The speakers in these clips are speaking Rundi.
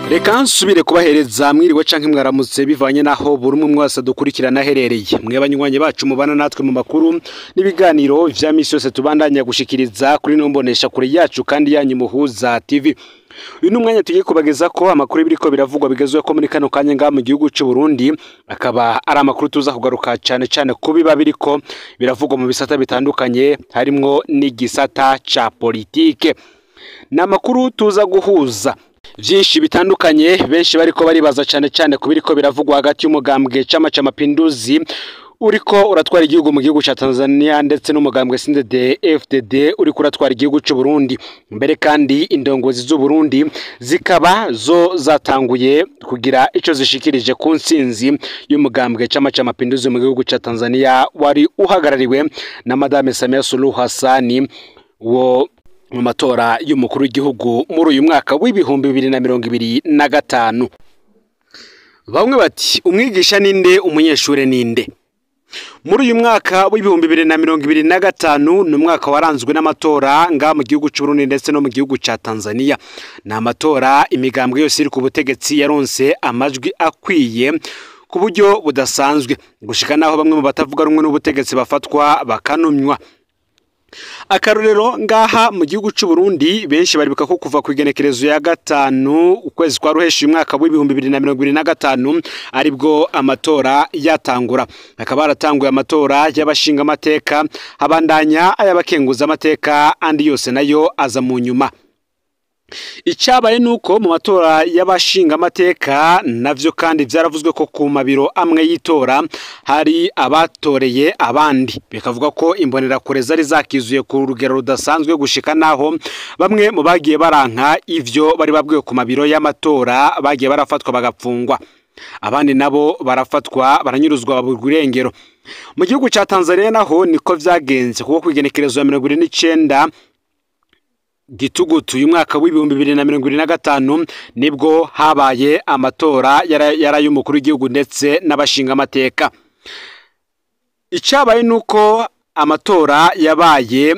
Reka nsubire kubahereza mwiriwe canke mwaramutse bivanye naho buri umwe mwese dukurikirana aherereye. Mwe banywanyi bacu mubana natwe mu makuru n'ibiganiro vya misi yose tubandanya gushikiriza kuri nombonesha kure yacu kandi yanyu Muhuza TV. Uyu ni umwanya tugiye kubageza ko amakuru biriko biravugwa bigezwe ko muri kano kanya ngaha mu gihugu c'u Burundi, akaba ari amakuru tuza kugaruka cane cane kubiba biriko biravugwa mu bisata bitandukanye harimwo n'igisata ca politike. Ni amakuru tuza guhuza vyinshi bitandukanye, benshi bariko baribaza cane cane kubiriko biravugwa hagati y'umugambwe Chama cha Mapinduzi uriko uratwara igihugu mu gihugu ca Tanzania ndetse n'umugambwe CNDD FDD uriko uratwara igihugu c'u Burundi. Mbere kandi indongozi z'u Burundi zikaba zo zatanguye kugira ico zishikirije ku ntsinzi y'umugambwe Chama cha Mapinduzi mu gihugu ca Tanzania wari uhagarariwe na Madame Samia Suluhu Hassan wo mu matora y'umukuru w'igihugu muri uyu mwaka w'2025. Bamwe bati umwigisha ninde, umunyeshure ninde? Muri uyu mwaka w'2025 ni umwaka waranzwe n'amatora nga mu gihugu c'u Burundi ndetse no mu gihugu ca Tanzania. Ni amatora imigambwe yose iri ku butegetsi yaronse amajwi akwiye ku buryo budasanzwe, gushika naho bamwe mu batavuga rumwe n'ubutegetsi bafatwa bakanumywa. Akarorero ngaha mu gihugu c'u Burundi benshi baribuka ko kuva ku igenekerezo ya 5 ukwezi kwa ruheshi umwaka w'2025 aribwo amatora yatangura. Akaba haratanguye amatora y'abashinga amateka, habandanya ay'abakenguza amateka, andi yose nayo aza mu nyuma. Icabaye nuko mu matora y'abashinga amateka navyo kandi vyaravuzwe ko ku mabiro amwe y'itora hari abatoreye abandi, bikavuga ko imbonerakure zari zakizuye ku rugero rudasanzwe gushika naho bamwe mu bagiye baranka ivyo bari babwiwe ku mabiro y'amatora bagiye barafatwa bagapfungwa, abandi nabo barafatwa baranyuruzwa baburwa irengero. Mu gihugu ca Tanzania naho niko vyagenze, kuko kwigenekerezo ya 29 Gitugutu uyu mwaka w'2025 nibwo habaye amatora yari y'umukuru w'igihugu ndetse n'abashinga amateka. Icabaye nuko amatora yabaye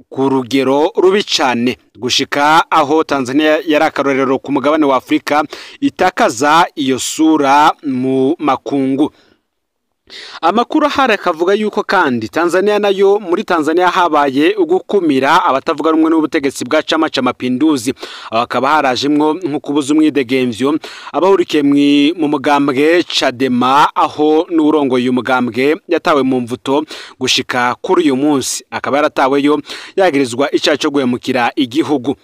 ku rugero rubi cane gushika aho Tanzania yari akarorero ku mugabane wa Afrika itakaza iyo sura mu makungu. Amakuru ahari akavuga yuko kandi Tanzania nayo muri Tanzania habaye ugukumira abatavuga rumwe n'ubutegetsi bwa Chama cha Mapinduzi, akaba harajemwo nko kubuza umwidegemvyo abahurikiye mu mugambwe Chadema, aho n'urongoye umugambwe yatawe mu mvuto gushika kuri uyu munsi, akaba yarataweyo yagirizwa icaha co guhemukira igihugu.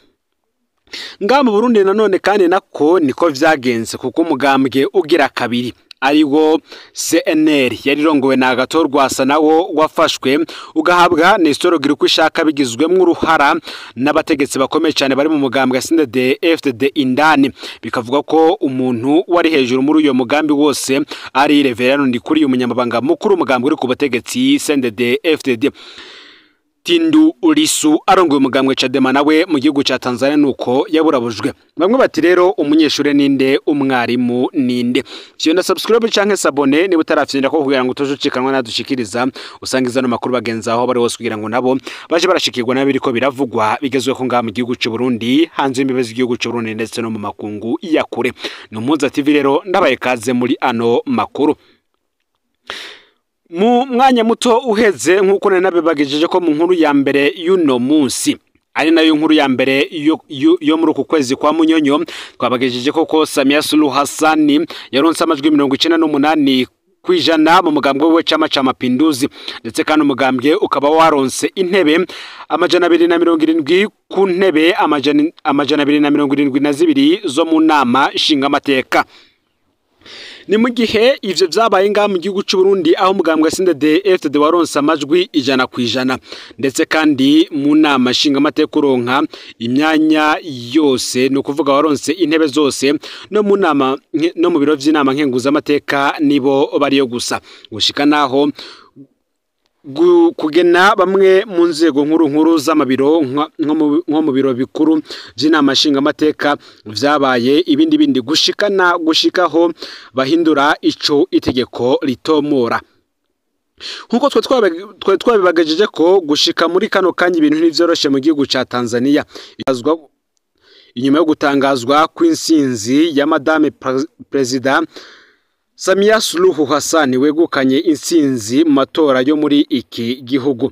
Ngaha mu Burundi nanone kandi nako niko vyagenze, kuko umugambwe ugira kabiri ariwo CNL yari rongowe na Agathon Rwasa nawo wafashwe ugahabwa Nestor Girukishaka bigizwemwo uruhara n'abategetsi bakomeye cyane bari mu mugambwe CNDD FDD indani, bikavuga ko umuntu wari hejuru muri uyo mugambi wose ari Reverend Ndikuri, umunyamabanga mukuru umugambwe uri ku butegetsi CNDD FDD. Tindu Lissu arongoye umugambwe Chadema nawe mu gihugu ca Tanzania nuko yaburabujwe. Bamwe bati rero umunyeshure ninde, umwarimu ninde? Fyonda subscribe canke s'abonner niba utarafyonda ko kugira ngo utojucikanwa nadushikiriza usangiza no makuru bagenza aho bari hose kugira ngo nabo baje barashikirwa nabiriko biravugwa bigezwe ko ngaha mu gihugu c'u Burundi, hanze y'imbibe z'igihugu c'u Burundi ndetse no mu makungu ya kure. Ni Umuhuza TV rero ndabaye kaze muri ano makuru. Mu mwanya muto uheze nkuko nari nabibagejeje ko mu nkuru ya mbere y'uno munsi ari nayo nkuru ya mbere yo muri uku kwezi kwa Munyonyo, twabagejeje ko Samia Suluhu Hassan yaronse amajwi 98% mu mugambwe we Chama cha Mapinduzi, ndetse kandi umugambwe ukaba waronse intebe 270 ku ntebe 272 zo mu nama nshingamateka. Ni mu gihe ivyo vyabaye ngaha mu gihugu c'u Burundi aho umugambwe CNDD FDD waronse amajwi 100%, ndetse kandi mu nama nshingamateka uronka imyanya yose, ni ukuvuga waronse intebe zose no mu nama no mu biro vy'inama nkenguzamateka nibo bariyo gusa, gushika naho kugena bamwe mu nzego nkuru nkuru z'amabiro nko mu biro bikuru by'inama nshingamateka vyabaye ibindi bindi gushikana gushikaho bahindura ico itegeko ritomora. Nkuko twe twabibagejeje ko gushika muri kano kanya ibintu ntivyoroshe mu gihugu ca Tanzania. Inyuma yo gutangazwa kw'insinzi ya Madame Perezida Samia Suluhu Hassan wegukanye insinzi mu matora yo muri iki gihugu.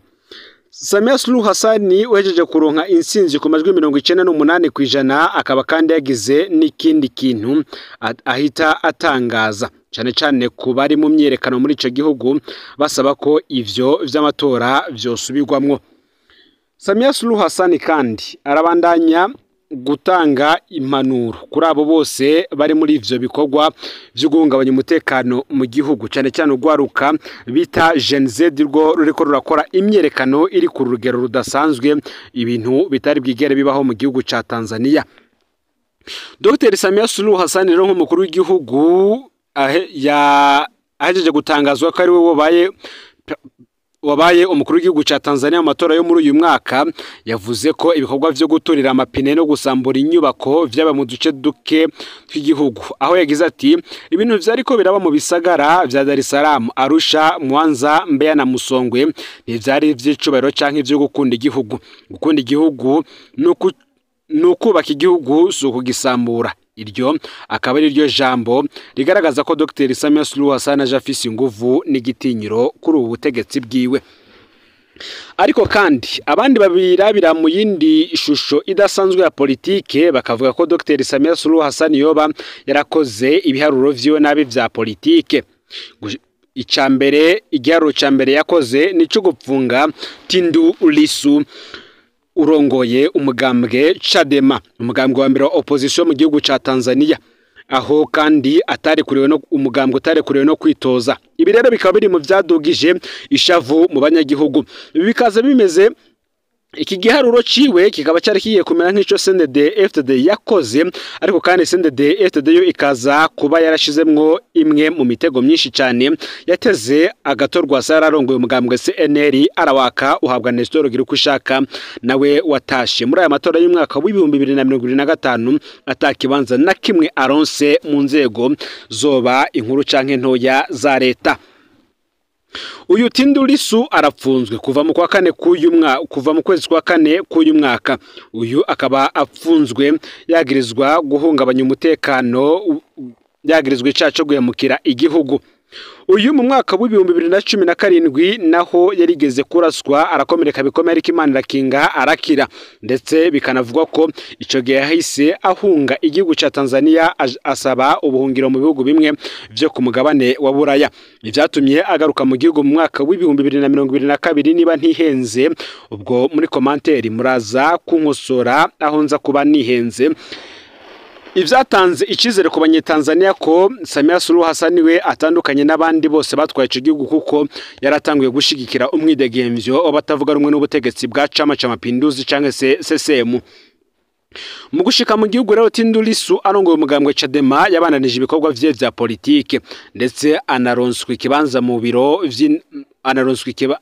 Samia Suluhu Hassan uhejeje kuronka insinzi ku majwi 98%, akaba kandi yagize n'ikindi kintu ahita atangaza cyane cyane ku bari mu myerekano muri ico gihugu basaba ko ivyo vy'amatora vyosubirwamwo. Samia Suluhu Hassan kandi arabandanya gutanga impanuro kuri abo bose bari muri ivyo bikorwa vyo guhungabanya umutekano mu gihugu, cyane cyane urwaruka bita Gen Z rwo ruriko rurakora imyerekano iri ku rugero rudasanzwe, ibintu bitari bwigere bibaho mu gihugu ca Tanzania. Dr Samia Suluhu Hassan rero nk'umukuru w'igihugu ahejeje gutangazwa ko ari we wabaye umukuru w'igihugu ca Tanzania mu matora yo muri uyu mwaka, yavuze ko ibikorwa vyo guturira amapine no gusambura inyubako vyaba mu duce duke tw'igihugu, aho yagize ati ibintu vyariko biraba mu bisagara vya Dar es Salaam, Arusha, Mwanza, Mbeya na Musongwe ntivyari ivy'icubahiro canke ivyo gukunda igihugu. Gukunda igihugu nukubaka igihugu, si ukugisambura. Iryo akaba ari ryo jambo rigaragaza ko Dr Samia Suluhu Hassan aje afise inguvu n'igitinyiro kuri ubu butegetsi bwiwe. Ariko kandi abandi babirabira mu yindi shusho idasanzwe ya politike bakavuga ko Dr Samia Suluhu Hassan yoba yarakoze ibiharuro vyiwe nabi vya politike. Icambere, igiharuro ca mbere yakoze nico gupfunga Tundu Lissu urongoye umugambwe Chadema, umugambwe wa mbere wa opposition mu gihugu ca Tanzania, aho kandi atarekuriwe no umugambwe utarekuriwe no kwitoza. Ibi rero bikaba biri mu vyadugije ishavu mu banyagihugu. Ibi bikaza bimeze iki giharuro ciwe kikaba cyari kigiye kumera nk'ico CNDD-FDD yakoze, ariko kandi CNDD-FDD yo ikaza kuba yarashizemwo imwe mu mitego myinshi cyane yateze agatorwa sararongoye umugambwe CNL arawaka uhabwa Nestor Girukushaka nawe watashe muri aya matora y'umwaka w'ibihumbi 2025 atakibanza na kimwe aronse mu nzego zoba inkuru canke ntoya za leta. Uyu Tundu Lissu arapfunzwe kuva mu kwa kane k'uyu mwaka, kuva mu kwezi kwa kane k'uyu mwaka. Uyu akaba apfunzwe yagirizwa guhungabanya umutekano, yagirizwa icaha co guhemukira igihugu. Uyu mu mwaka w'ibihumbi 2017 naho yarigeze kuraswa arakomereka bikomeye, ariko Imana irakinga arakira, ndetse bikanavugwa ko ico gihe yahise ahunga igihugu ca Tanzania asaba ubuhungiro mu bihugu bimwe vyo ku mugabane wa Buraya. Ivyatumye agaruka mu gihugu mu mwaka w'ibihumbi 2022 niba ntihenze, ubwo muri komanteri muraza kunkosora aho nza kuba nihenze. Ivyatanze icizere ku banyetanzania ko Samia Suluhu Hassan we atandukanye n'abandi bose batwaye ico gihugu, kuko yaratanguye gushigikira umwidegemvyo w'abatavuga rumwe n'ubutegetsi bwa Chama cha Mapinduzi canke CCM. Mu gushika mu gihugu rero Tundu Lissu arongoye umugambwe Chadema yabandanije ibikorwa vye vya politike, ndetse anaronswa ikibanza mu biro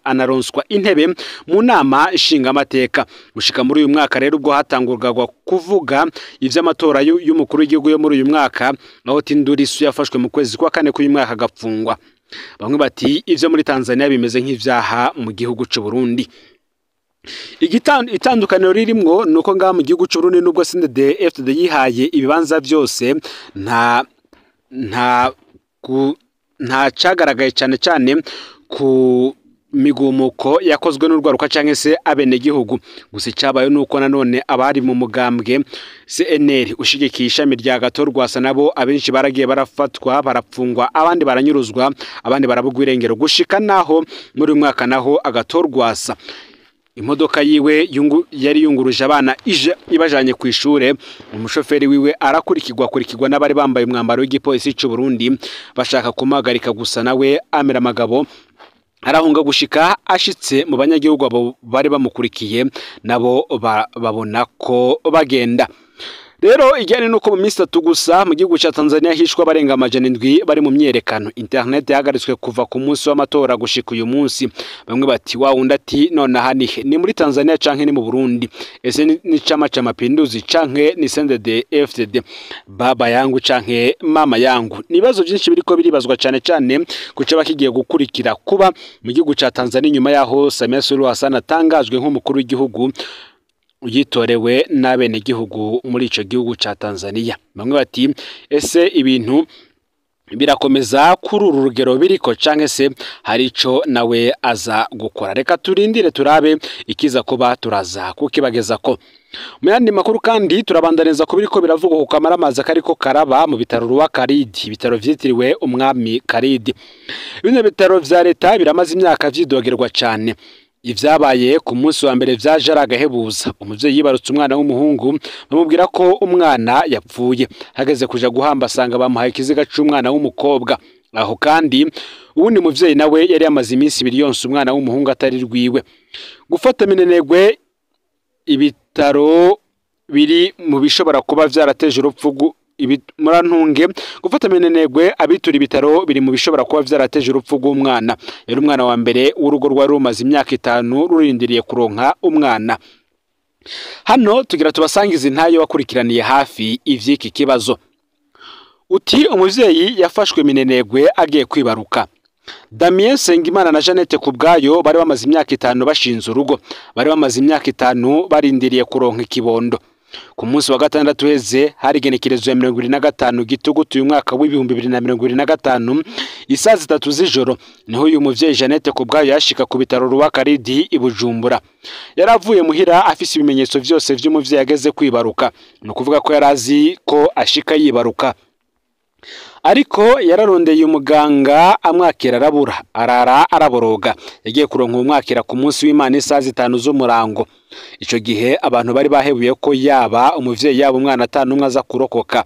anaronswa intebe mu nama nshingamateka. Gushika muri uyu mwaka rero ubwo hatangurwaga kuvuga ivy'amatora y'umukuru w'igihugu yo muri uyu mwaka, aho Tundu Lissu yafashwe mu kwezi kwa kane k'uyu mwaka agapfungwa. Bamwe bati ivyo muri Tanzania bimeze nk'ivyaha mu gihugu c'u Burundi. Itandukaniro ririmwo nuko ngaha mu gihugu c'u Burundi nubwo CNDD-FDD yihaye ibibanza vyose, nta cagaragaye cyane cyane ku migumuko yakozwe n'urwaruka canke se abenegihugu. Gusa icabaye nuko nanone abari mu mugambwe CNL ushigikiye ishami rya Gatorwasa nabo abenshi baragiye barafatwa, barapfungwa, abandi baranyuruzwa, abandi barabugwa irengero, gushika naho muri uyu mwaka naho Agatorwasa imodoka yiwe yari yunguruje abana ije ibajanye ku ishure, umushoferi wiwe arakurikirwa kurikirwa n'abari bambaye umwambaro w'igipolisi c'u Burundi bashaka kumuhagarika, gusa nawe amera amagabo arahunga gushika ashitse mu banyagihugu abo bari bamukurikiye nabo babona ko bagenda. Rero ijyane nuko mu minsi itatu gusa mu gihugu ca Tanzania hishwa barenga 700 bari mu myerekano. Internet yahagaritswe kuva ku munsi w'amatora gushika uyu munsi. Bamwe bati wa wundi ati none aha ni he? Ni muri Tanzania canke ni mu Burundi? Ese ni Chama cha Mapinduzi canke ni CNDD-FDD? Baba yangu canke mama yangu? Ni ibibazo byinshi biriko biribazwa cane cane kuco bakigiye gukurikira kuba mu gihugu ca Tanzania nyuma yaho Samia Suluhu Hassan atangajwe nk'umukuru w'igihugu yitorewe n'abenegihugu muri ico gihugu ca Tanzania. Bamwe bati ese ibintu birakomeza kuri uru rugero biriko canke se hari ico nawe aza gukora? Reka turindire turabe ikiza kuba, turaza kukibageza ko. Mu yandi makuru kandi turabandaniza ku biriko biravugwa ku kamaramaza kariko karaba mu bitaro Roi Khalid, ibitaro vyitiriwe umwami Khalid. Bino bitaro vya leta biramaze imyaka vyidogerwa cane. Ivyabaye ku munsi wa mbere vyaje ari agahebuza. Umuvyeyi yibarutse umwana w'umuhungu, bamubwira ko umwana yapfuye. Hageze kuja guhamba asanga bamuhaye ikiziga c'umwana w'umukobwa. Aho kandi uwundi muvyeyi nawe yari yamaze iminsi 2 yonsa umwana w'umuhungu atari rwiwe. Gufata minenegwe ibitaro biri mu bishobora kuba vyarateje urupfu murantunge. Gufata minenegwe abitura ibitaro biri mu bishobora kuba vyarateje urupfu rw'umwana. Yari umwana wa mbere w'urugo rwari rumaze imyaka 5 rurindiriye kuronka umwana. Hano tugira tubasangize intayo wakurikiraniye hafi ivy'iki kibazo. Uti umuvyeyi yafashwe minenegwe agiye kwibaruka. Damien Sengimana na Jeannette Kubwayo bari bamaze imyaka 5 bashinze urugo. Bari bamaze imyaka 5 barindiriye kuronka ikibondo. Ku munsi wa gatandatu heze hari igenekerezo ya 25 gitugutu uyu mwaka w'2025 isaha 3 z'ijoro niho uyu muvyeyi Jeannette Kubwayo yashika ku bitaro Roi Khalid i Bujumbura. Yaravuye muhira afise ibimenyetso vyose vy'umuvyeyi ageze kwibaruka. Ni ukuvuga ko yarazi ko ashika yibaruka. Ariko yararondeye umuganga amwakira arabura, arara araboroga. Yagiye kuronka umwakira ku munsi w'Imana isaha 5 z'umurango. Ico gihe abantu bari bahebuye ko yaba umuvyeyi yaba umwana atanumwe aza kurokoka.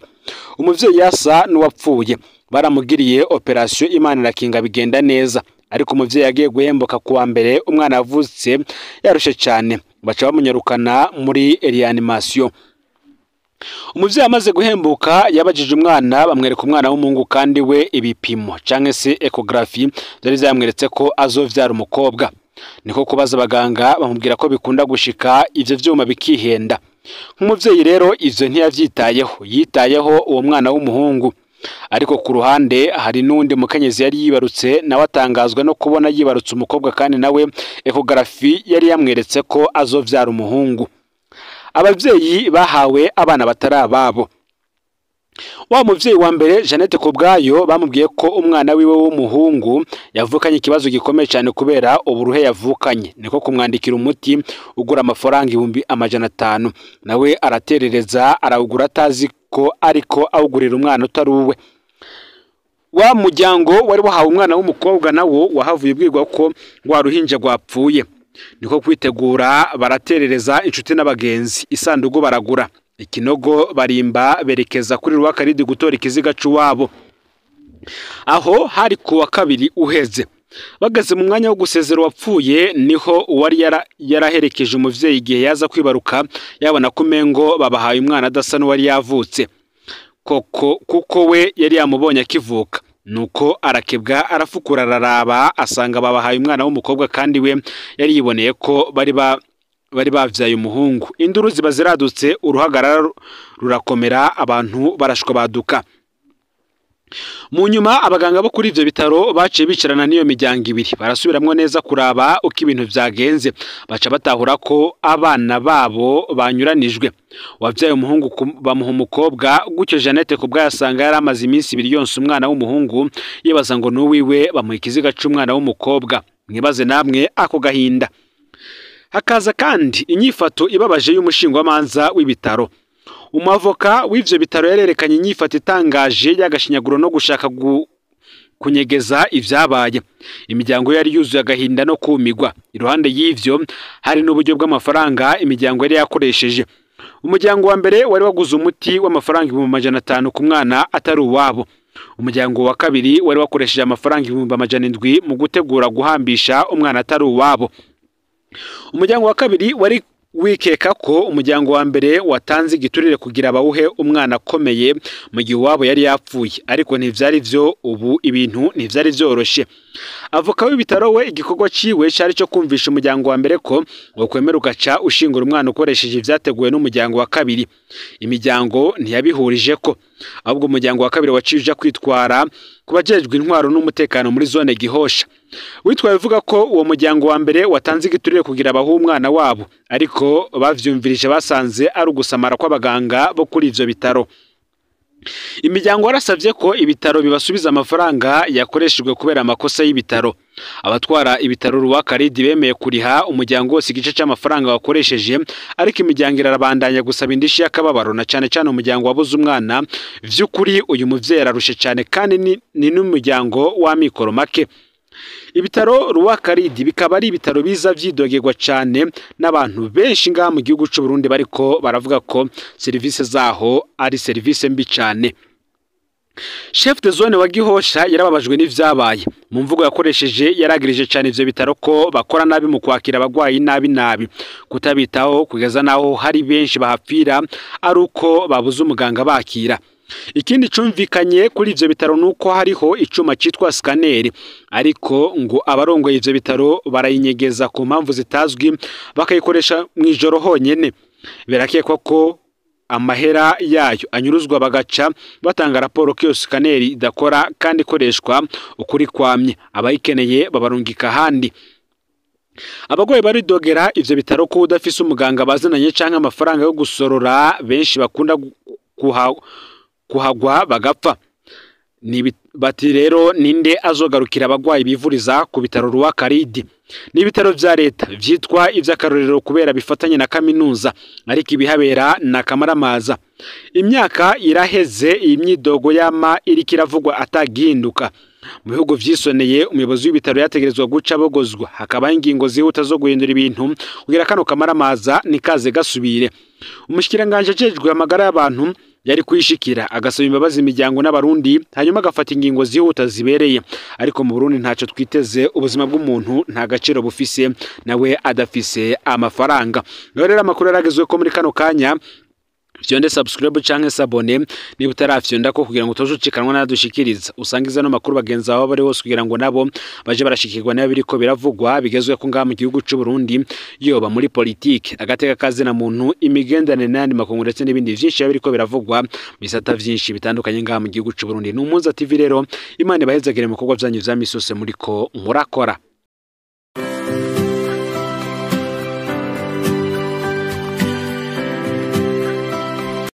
Umuvyeyi yasa n'uwapfuye, baramugiriye operation Imana irakinga bigenda neza. Ariko umuvyeyi yagiye guhembuka kuwa mbere umwana avutse yarushe cyane, baca bamunyarukana muri reanimation. Umuvyeyi amaze guhembuka yabajije umwana, bamwereka umwana w'umuhungu kandi we ibipimo canke se ecography byari vyamweretse ko azovyara umukobwa. Niko kubaza abaganga bamubwira ko bikunda gushika ivyo vyuma bikihenda. Nk'umuvyeyi rero ivyo ntiyavyitayeho, yitayeho uwo mwana w'umuhungu. Ariko ku ruhande hari n'undi mukenyezi yari yibarutse nawe atangazwa no kubona yibarutse umukobwa kandi nawe ecography yari yamweretse ko azovyara umuhungu. Abavyeyi bahawe abana batari ababo. Wa muvyeyi wa mbere Jeannette Kubwayo bamubwiye ko umwana wiwe w'umuhungu yavukanye ikibazo gikomeye cyane kubera uburuhe yavukanye. Niko kumwandikira umuti ugura amafaranga 500,000, nawe araterereza arawugura atazi ko ariko awugurira umwana utari uwe. Wa muryango wari wahawe umwana w'umukobwa nawo wahavuye ubwirwa ko rwa ruhinja rwapfuye. Niko kwitegura baraterereza inshuti n'abagenzi, isandugu baragura, ikinogo barimba berekeza kuri Roi Khalid gutora ikiziga c'uwabo. Aho hari kuwa kabiri uheze. Bageze mu mwanya wo gusezera wapfuye niho uwari yaraherekeje umuvyeyi igihe yaza kwibaruka yabona ko umengo babahaye umwana adasa n'uwari yavutse. Koko kuko we yari yamubonye akivuka. Nuko arakebwa arafukura araraba asanga babahaye umwana w'umukobwa kandi we yari yiboneye ko bari bavyaye umuhungu. Induru ziba ziradutse, uruhagarara rurakomera, abantu barashwa baduka. Mu nyuma abaganga bo kuri ivyo bitaro baciye bicarana n'iyo miryango ibiri, barasubiramwo neza kuraba uko ibintu vyagenze, baca batahura ko abana babo banyuranijwe. Wavyaye umuhungu bamuha umukobwa, gutyo Jeannette Kubwayo asanga yari amaze iminsi 2 yonsa umwana w'umuhungu, yibaza ngo n'uwiwe, bamuha ikiziga c'umwana w'umukobwa. Mwibaze namwe ako gahinda. Hakaza kandi inyifato ibabaje y'umushingwamanza w'ibitaro. Umavoka w'ivyo bitaro yarerekanye inyifato itangaje y'agashinyaguro no gushaka kunyegeza ivyabaye. Imiryango yari yuzuye agahinda no kumigwa. Iruhande y'ivyo hari n'uburyo bw'amafaranga imiryango yari yakoresheje. Umuryango wa mbere wari waguze umuti w'amafaranga 500,000 ku mwana atari uwabo. Umuryango wa kabiri wari wakoresheje amafaranga 700,000 mu gutegura guhambisha umwana atari uwabo. Umuryango wa kabiri wari wikeka ko umuryango wa mbere watanze igiturire kugira bawuhe umwana akomeye mu gihe uwabo yari yapfuye, ariko ntivyari vyo. Ubu ibintu ntivyari vyoroshe. Avoka w'ibitaro we igikorwa ciwe cari cyo kumvisha umuryango wa mbere ko wokwemera ugaca ushingura umwana ukoresheje ivyateguwe n'umuryango wa kabiri. Imiryango ntiyabihurije ko, ahubwo umuryango wa kabiri waciye uja kwitwara ku bajejwe intwaro n'umutekano muri zone Gihosha. Witwaye avuga ko uwo muryango wa mbere watanze igiturire kugira abahe umwana wabo, ariko bavyumvirije basanze ari ugusamara kw'abaganga bo kuri ivyo bitaro. Imiryango yarasavye ko ibitaro bibasubiza amafaranga yakoreshejwe kubera amakosa y'ibitaro. Abatwara ibitaro Roi Khalid bemeye kuriha umuryango wose igice c'amafaranga wakoresheje, ariko imiryango irarabandanya gusaba indishi y'akababaro, na cane cane umuryango wabuze umwana. Vy'ukuri uyu muvyeyi ararushe cane kandi ni n'umuryango w'amikoro make. Ibitaro Roi Khalid bikaba ari ibitaro biza vyidogerwa cane n'abantu benshi ngaha mu gihugu c'u Burundi, bariko baravuga ko serivisi zaho ari serivisi mbi cane. Chef de zone wa Gihosha yarababajwe n'ivyabaye. Mu mvugo yakoresheje yaragirije cane ivyo bitaro ko bakora nabi mu kwakira abagwayi nabi nabi, kutabitaho kugeza naho hari benshi bahapfira ari uko babuze umuganga bakira. Ikindi cumvikanye kuri ivyo bitaro nuko hariho icuma citwa scanner, ariko ngo abarongoye ivyo bitaro barayinyegeza ku mpamvu zitazwi, bakayikoresha mw'ijoro honyene. Birakekwa ko amahera yayo anyuruzwa, bagaca batanga raporo ko iyo scanner idakora kandi ikoreshwa ukuri kwamye, abayikeneye babarungika ahandi. Abagwayi baridogera ivyo bitaro ko udafise umuganga bazananye canke amafaranga yo gusorora benshi bakunda kuhagwa bagapfa. Bati rero ninde azogarukira abagwayi bivuriza ku bitaro Roi Khalid? Ni ibitaro vya leta vyitwa ivy'akarorero kubera bifatanye na kaminuza, ariko ibihabera na kamaramaza. Imyaka iraheze iyi myidogo yama iriko iravugwa atagihinduka. Mu bihugu vyisoneye umuyobozi w'ibitaro yategerezwa guca abogozwa, hakabaho ingingo zihuta zo guhindura ibintu kugira kano kamaramaza nikaze gasubire. Umushikiranganji ajejwe amagara y'abantu yari kwishikira agasaba imbabazi imiryango n'abarundi, hanyuma agafata ingingo zihuta zibereye. Ariko mu Burundi ntaco twiteze, ubuzima bw'umuntu nta gaciro bufise nawe adafise amafaranga. Ngaho rero amakuru yaragezwe ko muri kano kanya, fyonde subscribe canke s'abonner niba utarafyonda ko kugira ngo utozucikanwa n'adushikiriza, usangiza no makuru bagenzi bawe bari hose kugira ngo nabo baje barashikirwa nayo biriko biravugwa bigezwe ko ngaha mu gihugu c'u Burundi, yoba muri politike, agateka kazina muntu, imigenderanire n'ayandi makungu, ndetse n'ibindi vyinshi biriko biravugwa bisata vyinshi bitandukanye ngaha mu gihugu c'u Burundi. Ni Umuhuza TV rero, Imana ibahezagire mu bikorwa vyanyu vya misi yose muriko murakora.